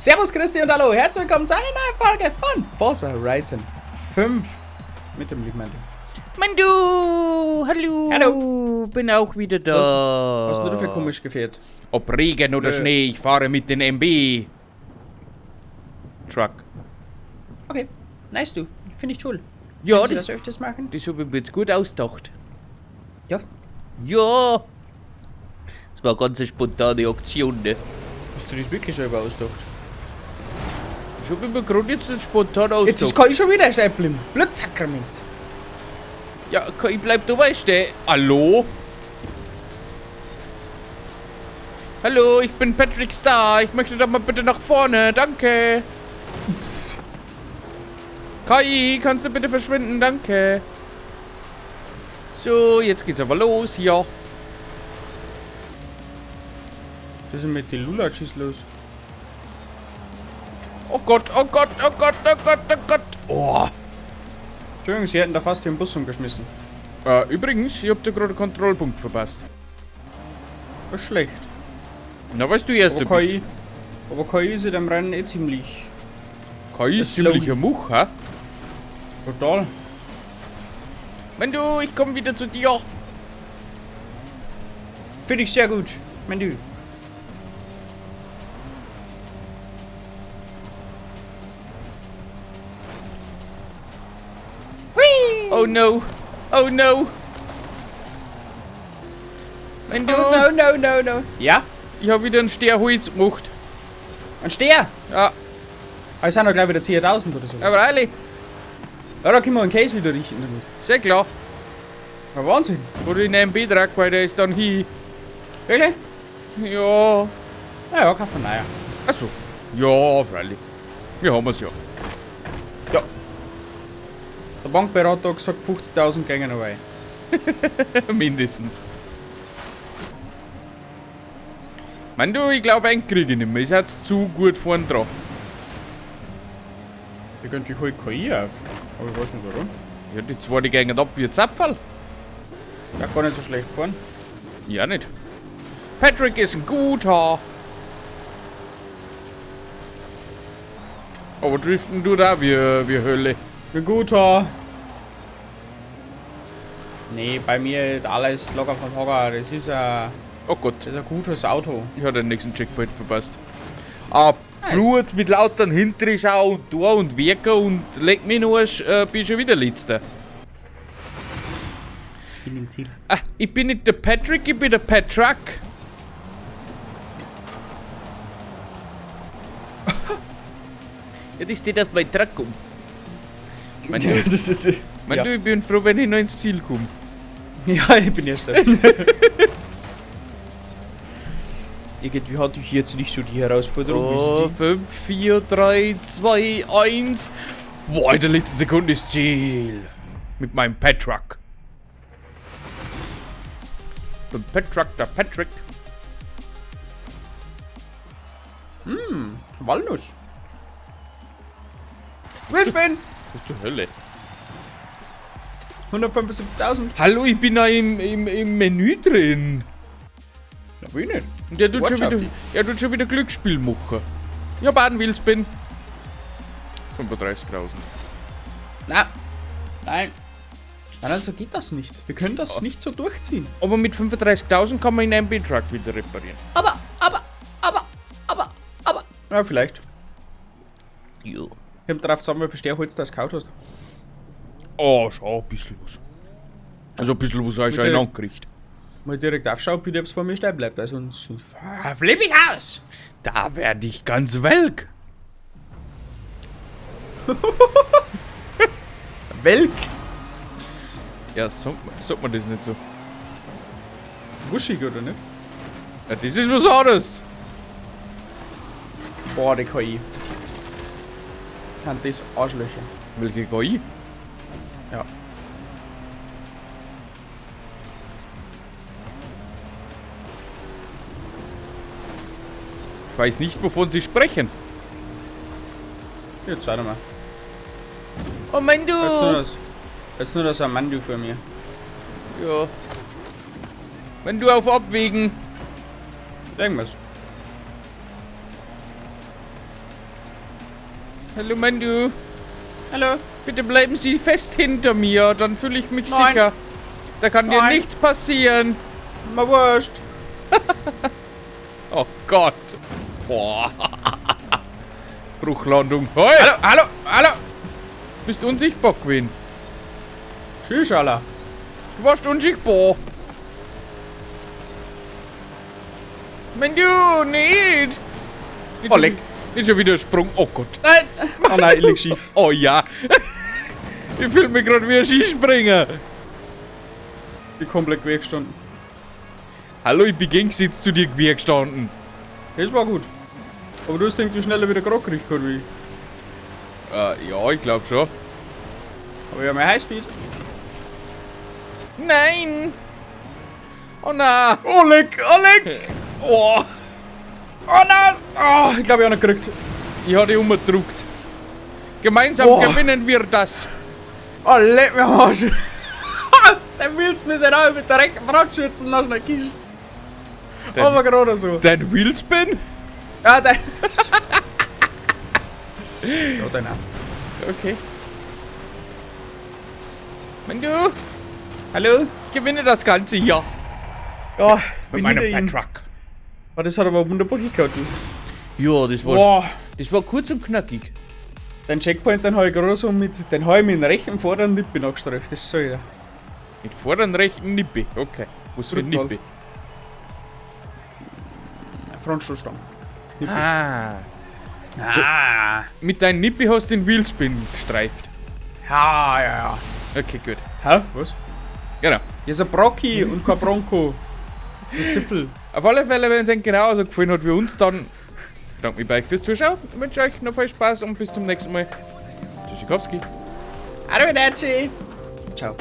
Servus, Christi und hallo, herzlich willkommen zu einer neuen Folge von Forza Horizon 5 mit dem lieben Mandu. Mandu, hallo. Hallo. Bin auch wieder da. Was hast du dafür komisch gefährt? Ob Regen oder Nö. Schnee, ich fahre mit den MB. Truck. Okay, nice du. Finde ich cool. Ja, Kannst du das, das öfters machen? das habe ich mir jetzt gut ausgedacht. Ja. Ja. Das war eine ganz spontane Aktion, ne? Hast du das wirklich selber ausgedacht? Das habe ich mir gerade jetzt spontan Jetzt ist ausgedacht. KI schon wieder stehen geblieben. Blöd Sakrament. Ja, ich bleib dabei stehen. Hallo? Hallo, ich bin Patrick Star. Ich möchte doch mal bitte nach vorne. Danke. KI, kannst du bitte verschwinden? Danke. So, jetzt geht's aber los hier. Das ist mit den Lulatschis los. Oh Gott, oh Gott, oh Gott, oh Gott, oh Gott. Oh. Entschuldigung, sie hätten da fast den Bus umgeschmissen. Übrigens, ich hab da gerade einen Kontrollpunkt verpasst. Das ist schlecht. Na, weißt du erst, Aber du bist. KI, aber KI ist in dem Rennen eh ziemlich. KI ist ziemlich ein Much, hä? Total. Wenn du, ich komm wieder zu dir. Finde ich sehr gut. Mendu. Oh no. Oh no. Wenn du, Oh no, no, no, no. Ja? ich hab wieder einen Steherholz gemacht. Ein Steher! Ja, Aber es sind doch gleich wieder 10.000 oder so. aber ehrlich, Ja, da können wir einen Case wieder richten damit. sehr klar. Ja, Wahnsinn. Oder in einem Betrag, weil der ist dann hin. Wirklich? Ja. Ja, ja, kauft man naja. Achso. Ja, freilich. Wir haben es ja. Ja. Der Bankberater hat gesagt, 50.000 gängen noch rein. Mindestens. Man, du, ich glaube, einen kriege ich nicht mehr. Ich hat's zu gut vorn dran. Ich könnte ich halt KI auf. Aber ich weiß nicht warum. Ja, die zwei, die gehen ab wie ein Zapferl. Ja, gar nicht so schlecht gefahren. Ja, nicht. Patrick ist ein guter. Aber driften du da wie Hölle. Ein guter. Nee, bei mir ist alles locker vom Hocker. Das ist ein, Oh Gott, das ist ein gutes Auto. ich habe den nächsten Checkpoint verpasst. Ah, Nice. Blut mit lauteren Hinterschau und da und Werker und leck mich nur, bin schon wieder letzter. Bin im Ziel. Ah, ich bin nicht der Patrick, ich bin der Patrick. Ja, das steht auf meinem Truck um. Mein, Ja, das ist. mein, ja. du, ich bin froh, wenn ich noch ins Ziel komme. Ja, ich bin erster. Irgendwie hatte ich jetzt nicht so die Herausforderung, Oh, wissen Sie. 5, 4, 3, 2, 1. Boah, in der letzten Sekunde ist Ziel. Mit meinem Patrick. Dem Patrick, der Patrick. Walnuss. Wheelspin! Was zur Hölle? 175.000. Hallo, ich bin da im Menü drin. Na, will ich nicht. Und der tut, schon Watch wieder, er tut schon wieder Glücksspiel machen. Ich hab auch einen Wheelspin. 35.000. Na. Nein. Nein, also geht das nicht. Wir können das nicht so durchziehen. Aber mit 35.000 kann man den MB-Truck wieder reparieren. Aber. Ja, vielleicht. Jo. Ich hab drauf zusammen, wie viel Stärholz du das gekauft hast. Oh, schau, ein bisschen was. Also ein bisschen was habe ich schon Mit der- angekriegt. Mal direkt aufschauen, bitte, ob's vor mir stehen bleibt, weil sonst flipp ich aus. Da werde ich ganz welk. Welk. Ja, sagt man das nicht so. Wuschig, oder nicht? Ja, das ist was anderes. Boah, die KI. Kann das Arschlöcher. Welche KI? Ja. Ich weiß nicht, wovon Sie sprechen. Jetzt zeig mal. Oh mein Jetzt nur du. das. Jetzt nur das Amandu für mir. Ja. Wenn du auf Abwägen. Irgendwas. Hallo Mandu. Hallo. Bitte bleiben Sie fest hinter mir, dann fühle ich mich Nein. sicher. Da kann dir Nein. nichts passieren. Mal wurscht. Oh Gott. Boah. Bruchlandung. Hey, Hallo, hallo, hallo. bist unsichtbar gewesen. Tschüss, Alter. Du warst unsichtbar. Mandu, nicht. Nicht Oh, schon leck. Nicht schon wieder Sprung. Oh Gott. Nein. Oh nein, ich lieg schief. Oh ja. Ich fühle mich gerade wie ein Skispringer. Ich bin komplett quer gestanden. Hallo, ich bin gegensitz zu dir quer gestanden. Das war gut. Aber du hast irgendwie schneller wieder gerade gekriegt, oder wie? Ja, ich glaube schon. Aber ich habe mein Highspeed. Nein! Oh na! Oh leck, oh leck! Oh! Oh nein! Oh, ich glaube, ich habe ihn gekriegt. Ich habe dich umgedruckt. Gemeinsam Oh. gewinnen wir das. Oh, leck mir am Arsch. Der willst mit der mit der rechten Brandschützen nach einer Kiste. Aber gerade so. Dein Wheelspin? Ja, dein. Ja, dein auch. Okay. Wenn du, Hallo? ich gewinne das Ganze hier. Ja, Mit meinem Patrick. Oh, das hat aber wunderbar hingehauen, du. Ja, das war, Boah. das war kurz und knackig. Den Checkpoint, den habe ich gerade so mit, den habe ich mit dem rechten vorderen Nippel nachgestreift, das soll ja. Mit vorderen rechten Nippe. Okay. Was für ein Brutal. Nippe? Frontstoßstange. Ah. Ah. Mit deinem Nippe hast du den Wheelspin gestreift. Ja, ja, ja. Okay, gut. Hä? Was? Genau. Hier ist ein Brocki und kein Bronco. Mit Zipfel. Auf alle Fälle, wenn es euch genauso gefallen hat wie uns, dann danke mich bei euch fürs Zuschauen. Ich wünsche euch noch viel Spaß und bis zum nächsten Mal. Tschüssikowski. Arrivederci. Ciao.